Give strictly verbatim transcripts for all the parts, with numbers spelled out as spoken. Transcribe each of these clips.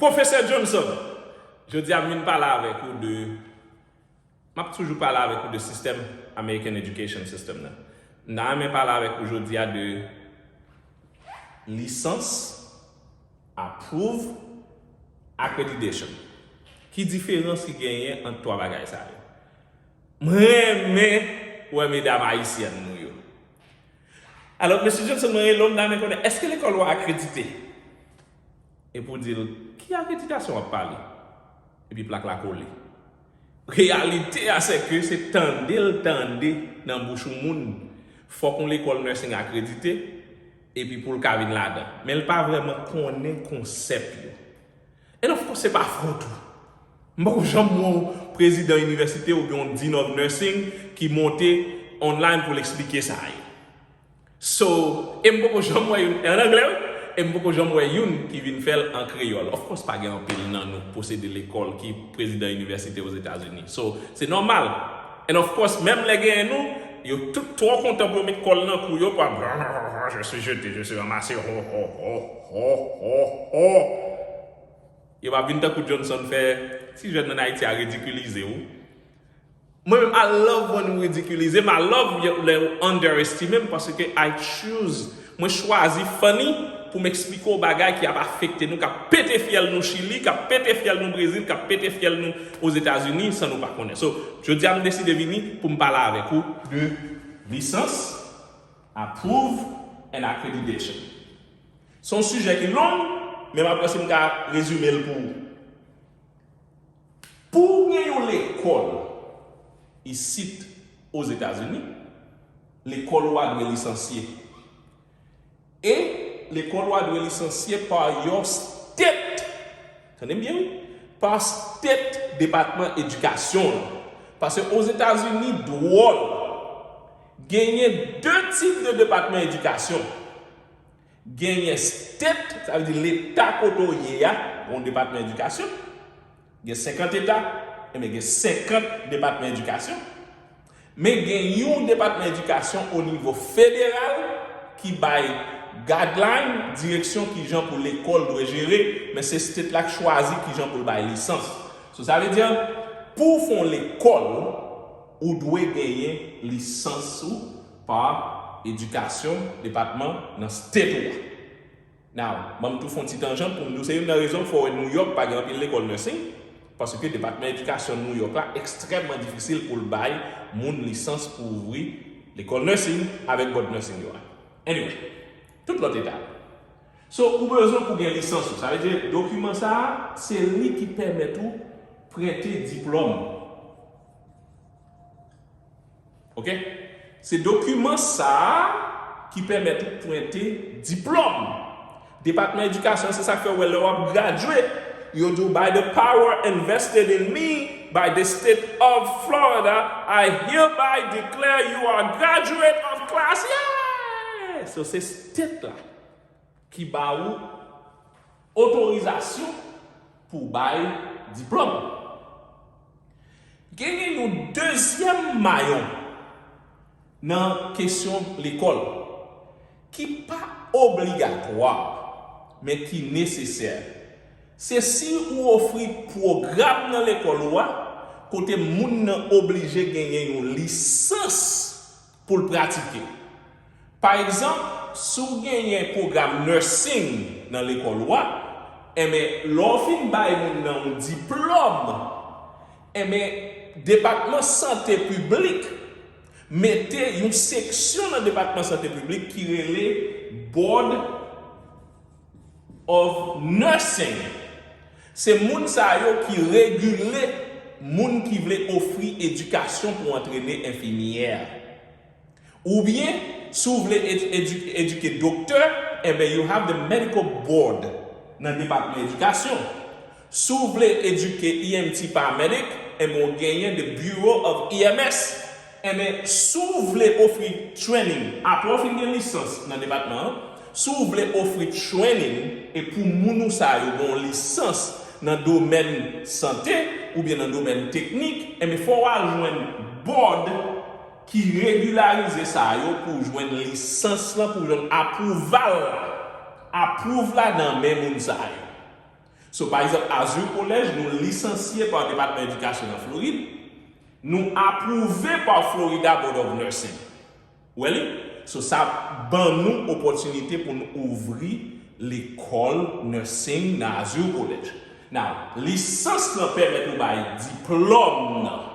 Pwofesè Johnson, jodi a m vin pale avèk ou de, m ap toujou pale avèk ou de sistèm American Education System nan. M ta renmen pale avèk ou jodi a de lisans, approve, accreditation. Ki diferans ki genyen ant twa bagay sa yo? M renmen wè medam ayisyèn nou yo. Alò, mesye Johnson, mwen rele w, m ta renmen konnen, èske lekòl ou a akredite? Epi w di l, ki akreditasyon w ap pale? Epi plak la kole. Reyalite a, se ke se tande l tande nan bouch yon moun. Fòk yon lekòl nursing akredite, epi pou l ka vin ladan. Men l pa vrèman konnen konsèp yo. And of course, se pa fòt ou. M poko janm wè yon prezidan inivèsite oubyen yon dean of nursing ki monte online pou l eksplike sa yo. So, e m poko janm wè youn, e an anglè, wi, e m poko janm wè youn ki vin fè l an kreyòl. Of course, pa gen anpil nan nou posede lekòl ki prezidan inivèsite Ozetazini. So, se nòmal. And of course, menm lè genyen nou, yo tout twò kontan pou yo met kòl nan kou yo, pou ap, je suis jeté, je suis ramassé, ho, ho, ho. Yo p ap vin tankou Johnson fè ti jèn ann Ayiti a ridikilize w. Mwen menm, I love when w ridikilize m, I love lè w underestimate m, paske I choose, mwen chwazi funny pou m eksplike w bagay ki ap afekte nou, k ap pete fyèl nou Chili, k ap pete fyèl nou Brezil, k ap pete fyèl nou Ozetazini san nou pa konnen. So, jodi a m deside vini pou m pale avèk ou de lisans, approve and accreditation. Se yon sijè ki long, men m ap wè si m ka rezime l pou ou. Pou w gen yon lekòl isit Ozetazini, lekòl ou a dwe lisansye. E lekòl ou a dwe lisansye pa your state. Tande m byen, wi. Pa state depatman edikasyon an. Paske Ozetazini dwòl. Genyen de tip de depatman edikasyon. Genyen state, sa vle di leta kote w ye a, yon depatman edikasyon. Gen senkant eta, enben gen senkant depatman edikasyon. Men gen yon depatman edikasyon o nivo federal ki bay guideline, direksyon ki jan pou lekòl dwe jere, men se state la k chwazi ki jan pou l bay lisans. So, sa vle di, pou w fè yon lekòl, ou dwe genyen lisans ou pa edikasyon depatman nan state ou a. Now, ban m tou fè yon ti tanjant pou m di w se youn nan rezon k fè w wè New York pa gen anpil lekòl nursing, paske depatman edikasyon New York la ekstrèmman difisil pou l bay moun lisans pou ouvri lekòl nursing avèk board nursing yo a. Anyway, tout lòt eta. So, ou bezwen pou gen lisans ou. Sa vle di, dokiman sa a, se li ki pèmèt ou prente diplòm. Ok? Se dokiman sa a ki pèmèt ou prente diplòm. Depatman edikasyon, se sa k fè w wè lè w ap graduate, yo di w, by the power invested in me by the state of Florida, I hereby declare you are graduate of class. Yeah! So, se state la ki ba ou otorizasyon pou bay diplòm. Genyen yon dezyèm mayon nan kesyon lekòl ki pa obligatwa, men ki nesesè. Se si ou ofri pwogram nan lekòl ou a, kote moun nan oblije genyen yon lisans pou l pratike. Pa egzanp, si w genyen pwogram nursing nan lekòl ou a, enben, lè w fin bay moun nan yon diplòm, enben, depatman sante piblik mete yon seksyon nan depatman sante piblik ki rele Board of Nursing. Se moun sa yo ki regile moun ki vle ofri edikasyon pou antrene enfimyè. Oubyen, si w vle ed- edu- edike doktè, enben, you have the medical board nan depatman edikasyon. Si w vle edike E M T paramedic, enben, w genyen the Bureau of E M S. Enben, si w vle ofri training, apre w fin gen lisans nan depatman an, si w vle ofri training e pou moun ou sa yo gen yon lisans nan domèn sante oubyen nan domèn teknik, enben, fò w al jwenn board ki regilarize sa yo pou w jwenn lisans lan, pou w jwenn apwouval la. Apwouv la nan men moun sa yo. So, pa egzanp, Azur College, nou lisansye pa Depatman Edikasyon nan Florid, nou apwouve pa Florida Board of Nursing. Ou wè li? So, sa ban nou opòtinite pou n ouvri lekòl nursing nan Azur College. Now, lisans lan pèmèt ou bay diplòm nan.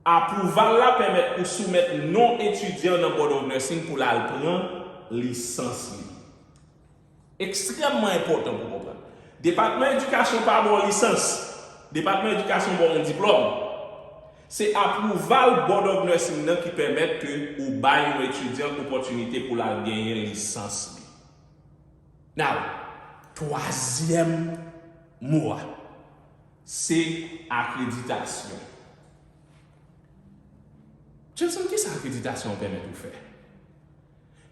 Apwouval la pèmèt ou soumèt non etidyan nan Board of Nursing pou l al pran lisans li. Ekstrèmman enpòtan pou konprann. Depatman Edikasyon pa ba w lisans. Depatman Edikasyon ba w yon diplòm. Se apwouval Board of Nursing nan ki pèmèt ke ou bay yon etidyan opòtinite pou l al genyen lisans li. Now, twazyèm mo a, se akreditasyon. Johnson, kisa akreditasyon an pèmèt ou fè?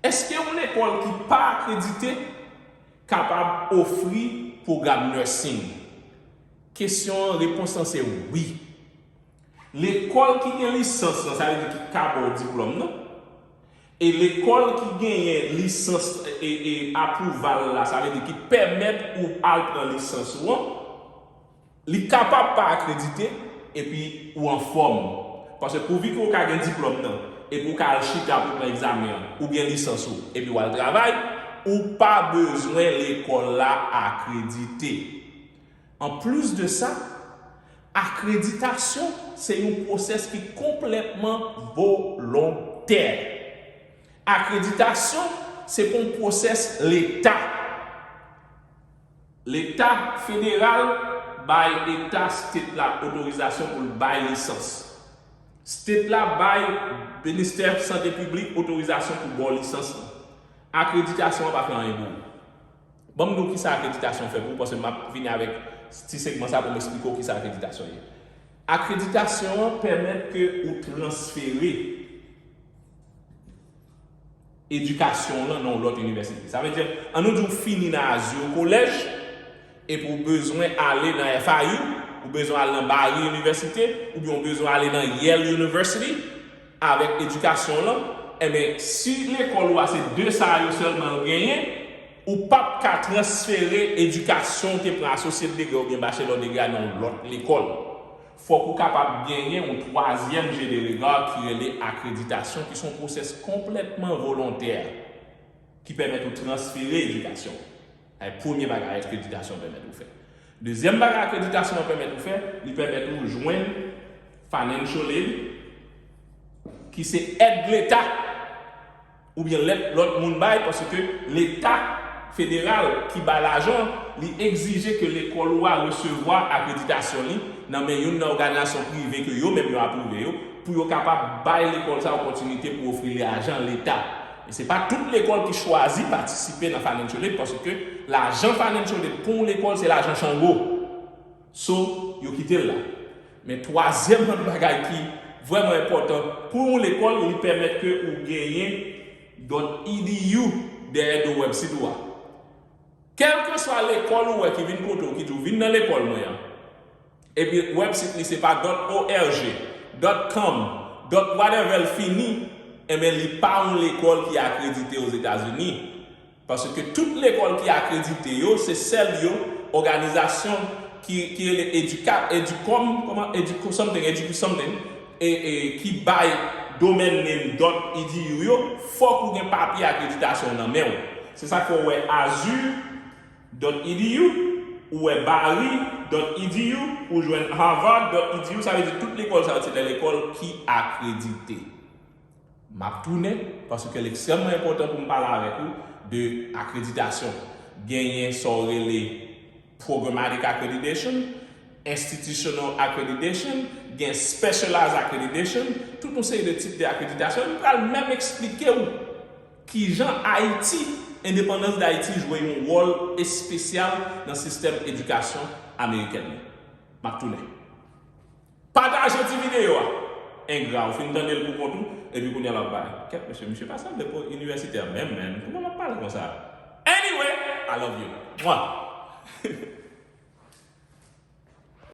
Èske yon lekòl ki pa akredite kapab ofri pwogram nursing? Kesyon an, repons lan se wi. Lekòl ki gen lisans lan, sa vle di ki ka ba w diplòm nan, e lekòl ki genyen lisans e, e apwouval la, sa vle di ki pèmèt ou al pran lisans ou an, li kapab pa akredite epi ou anfòm. Paske pouvi ke ou ka gen diplòm nan, epi ou ka al chita pou pran egzamen an, ou gen lisans ou, epi w al travay, ou pa bezwen lekòl la akredite. Anplis de sa, akreditasyon se yon pwosès ki konplètman volontè. Akreditasyon se pa yon pwosès Leta. Leta federal bay Eta state la otorizasyon pou l bay lisans. State la bay Ministè Sante Piblik otorizasyon pou ba w lisans lan. Akreditasyon an pa fè anyen pou ou. Ban m di w kisa akreditasyon fè pou ou, paske m ap vini avèk ti segman sa pou m eksplike w kisa akreditasyon ye. Akreditasyon an pèmèt ke ou transfere edikasyon w lan nan yon lòt inivèsite. Sa vle di, ann nou di w fini nan Azur College, epi w bezwen ale nan F I U, ou bezwen al nan Barry University, oubyen w bezwen ale nan Yale University, avèk edikasyon w lan, enben, si lekòl ou a se de sa yo sèlman l genyen, ou p ap ka transfere edikasyon w te pran associate degree oubyen bachelor degree a nan yon lòt lekòl. Fòk ou kapab genyen yon twazyèm je de rega ki rele akreditasyon, ki se yon pwosès konplètman volontè ki pèmèt ou transfere edikasyon. Sa se premye bagay akreditasyon pèmèt ou fè. Dezyèm bagay akreditasyon an pèmèt ou fè, li pèmèt ou jwenn financial aid, ki se èd Leta oubyen lèt lòt moun bay, paske Leta federal ki bay lajan, li egzije ke lekòl ou a resevwa akreditasyon li nan men youn nan òganizasyon prive ke yo menm yo apwouve yo, pou yo kapab bay lekòl sa opòtinite pou ofri lajan Leta. E se pa tout lekòl ki chwazi patisipe nan financial aid, paske lajan financial aid pou yon lekòl se lajan chango. So, yo kite l la. Men twazyèm lòt bagay ki vrèman enpòtan pou yon lekòl, li pèmèt ke ou genyen dot edu dèyè do website ou a. Kèlkeswa lekòl ou wè ki vin kote w, ki di w vin nan lekòl mwen an, epi website li se pa dot org, dot com, dot whatever l fini, enben li pa yon lekòl ki akredite Ozetazini. Paske tout lekòl ki akredite yo, se sèl yo, òganizasyon ki, ki rele Educa, Educom, kòman, Educo something, Educo something, e, e, ki bay domain name dot edu yo, fòk ou gen papye akreditasyon nan men w. Se sa k fè w wè Azur dot edu, ou wè Barry dot edu, ou jwenn Harvard dot edu, sa vle di tout lekòl sa yo se de lekòl ki akredite. M ap tounen, paske l ekstrèmman enpòtan pou m pale avèk ou de akreditasyon. Genyen sa w rele programmatic accreditation, institutional accreditation, gen specialized accreditation, tout yon seri de tip de akreditasyon. M pral menm eksplike w kijan Ayiti, endepandans Dayiti jwe yon wòl espesyal nan sistèm edikasyon amerikèn nan. M ap tounen. Pataje ti videyo a. Engra, ou fin tande l pou kont ou, epi kounye a l ap bay. Kèt mesye, misye pa sanble pou inivèsitè menm, menm. Kouman l ap pale konsa? Anyway, I love you. Mwa.